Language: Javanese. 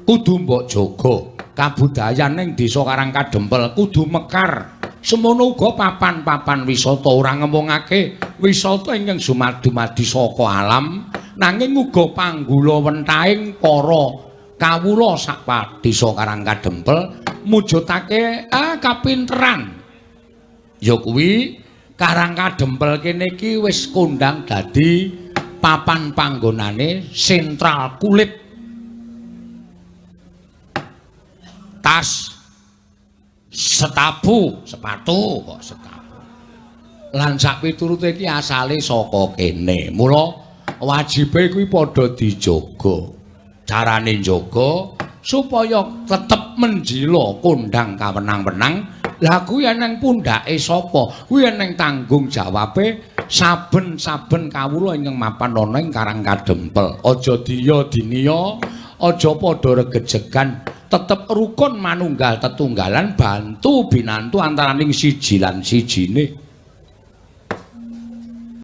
Kudu mbok jaga. Kabudayan ning Desa Karang Kadempel kudu mekar. Semono uga papan-papan wisata ora ngemungake wisata ingkang dumadi saka alam, nanging uga panggula wentahing para kawula sak Desa Karang Kadempel mujudake kapinteran. Ya kuwi Karang Kadempel kene iki wis kondang dadi papan panggonane sentral kulit, tas, setapu, sepatu kok setapu. Lan sak piturute iki asale saka kene. Mula wajibe kuwi padha dijaga. Carane njaga supaya tetep menjila kondang kawenang-wenang. Lah kuwi eneng pundhake sapa? Kuwi eneng tanggung jawabe saben-saben kawula ingkang mapan ana ing Karang Kadempel. Aja diya diniya, aja padha regejegan, tetep rukun manunggal tetunggalan, bantu binantu antaraning siji lan sijine.